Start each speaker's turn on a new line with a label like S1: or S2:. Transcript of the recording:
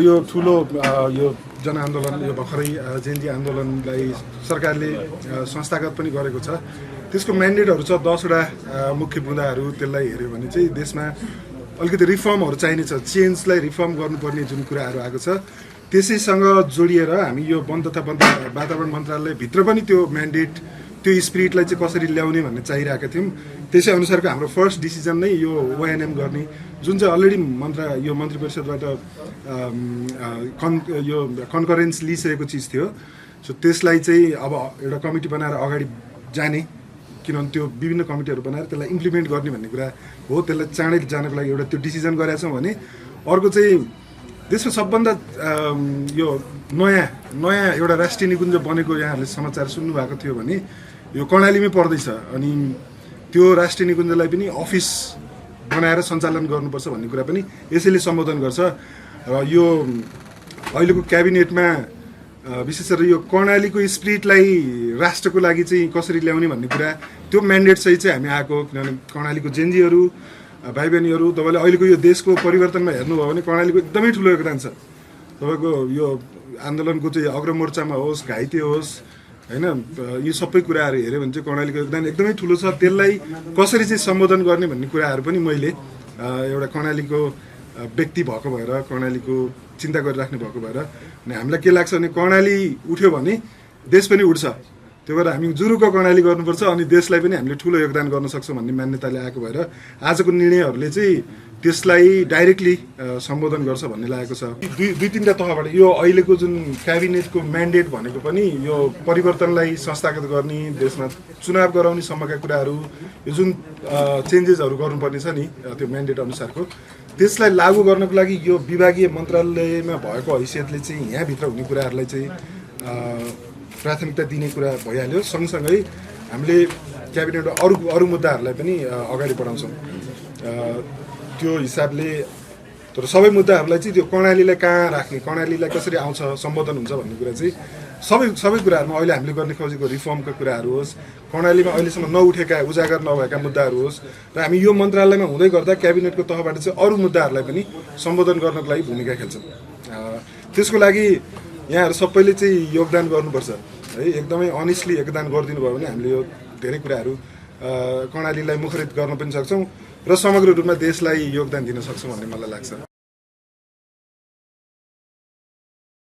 S1: यो ठुलो यो जनआन्दोलन यो भर्खरै जेएनजी आन्दोलनलाई सरकारले संस्थागत पनि गरेको छ। त्यसको म्यान्डेटहरू छ 10वटा मुख्य बुँदाहरू। त्यसलाई हेऱ्यो भने चाहिँ देशमा अलिकति रिफर्महरू चाहिनेछ, चेन्जलाई रिफर्म गर्नुपर्ने जुन कुराहरू आएको छ त्यसैसँग जोडिएर हामी यो वन तथा वातावरण मन्त्रालयभित्र पनि त्यो म्यान्डेट त्यो स्पिरिटलाई चाहिँ कसरी ल्याउने भन्ने चाहिरहेका थियौँ। त्यसै अनुसारको हाम्रो फर्स्ट डिसिजन नै यो ओएनएम गर्ने, जुन चाहिँ अलरेडी यो मन्त्री परिषदबाट यो कन्करेन्स लिइसकेको चिज थियो। सो त्यसलाई चाहिँ अब एउटा कमिटी बनाएर अगाडि जाने, किनभने त्यो विभिन्न कमिटीहरू बनाएर त्यसलाई इम्प्लिमेन्ट गर्ने भन्ने कुरा हो। त्यसलाई चाँडै जानको लागि एउटा त्यो डिसिजन गरेका छौँ भने अर्को चाहिँ देशमा सबभन्दा यो नयाँ एउटा राष्ट्रिय निकुञ्ज बनेको यहाँहरूले समाचार सुन्नुभएको थियो भने यो कर्णालीमै पर्दैछ। अनि त्यो राष्ट्रिय निकुञ्जलाई पनि अफिस बनाएर सञ्चालन गर्नुपर्छ भन्ने कुरा पनि यसैले सम्बोधन गर्छ। र यो अहिलेको क्याबिनेटमा विशेष गरेर यो कर्णालीको स्पिरिटलाई राष्ट्रको लागि चाहिँ कसरी ल्याउने भन्ने कुरा त्यो म्यान्डेट सहित चाहिँ हामी आएको। किनभने कर्णालीको जेएनजीहरू भाइ बहिनीहरू, तपाईँले अहिलेको यो देशको परिवर्तनमा हेर्नुभयो भने कर्णालीको एकदमै ठुलो योगदान छ। तपाईँको यो आन्दोलनको चाहिँ अग्रमोर्चामा होस्, घाइते होस्, होइन, यो सबै कुराहरू हेऱ्यो भने चाहिँ कर्णालीको योगदान एकदमै ठुलो छ। त्यसलाई कसरी चाहिँ सम्बोधन गर्ने भन्ने कुराहरू पनि मैले एउटा कर्णालीको व्यक्ति भएको भएर, कर्णालीको चिन्ता गरिराख्ने भएको भएर अनि हामीलाई के लाग्छ भने कर्णाली उठ्यो भने देश पनि उठ्छ। त्यो भएर हामी जुरुको कर्णाली गर्नुपर्छ अनि देशलाई पनि हामीले ठुलो योगदान गर्न सक्छौँ भन्ने मान्यताले आएको भएर आजको निर्णयहरूले चाहिँ त्यसलाई डाइरेक्टली सम्बोधन गर्छ भन्ने लागेको छ। दुई तिनवटा तहबाट यो अहिलेको जुन क्याबिनेटको म्यान्डेट भनेको पनि यो परिवर्तनलाई संस्थागत गर्ने, देशमा चुनाव गराउने सम्मका कुराहरू, यो जुन चेन्जेसहरू गर्नुपर्ने छ नि त्यो म्यान्डेट अनुसारको, त्यसलाई लागू गर्नको लागि यो विभागीय मन्त्रालयमा भएको हैसियतले चाहिँ यहाँभित्र हुने कुराहरूलाई चाहिँ प्राथमिकता दिने कुरा भइहाल्यो। सँगसँगै हामीले क्याबिनेटमा अरू मुद्दाहरूलाई पनि अगाडि बढाउँछौँ। त्यो हिसाबले तर सबै मुद्दाहरूलाई चाहिँ त्यो कर्णालीलाई कहाँ राख्ने, कर्णालीलाई कसरी आउँछ, सम्बोधन हुन्छ भन्ने कुरा चाहिँ सबै कुराहरूमा अहिले हामीले गर्ने खोजेको रिफर्मका कुराहरू होस्, कर्णालीमा अहिलेसम्म नउठेका उजागर नभएका मुद्दाहरू होस्, र हामी यो मन्त्रालयमा हुँदै गर्दा क्याबिनेटको तहबाट चाहिँ अरू मुद्दाहरूलाई पनि सम्बोधन गर्नको लागि भूमिका खेल्छौँ। त्यसको लागि यहाँहरू सबैले चाहिँ योगदान गर्नुपर्छ है। एकदमै अनेस्टली योगदान गरिदिनु भयो भने हामीले यो धेरै कुराहरू कर्णालीलाई मुखरित गर्न पनि सक्छौँ र समग्र रूपमा देशलाई योगदान दिन सक्छौँ भन्ने मलाई लाग्छ।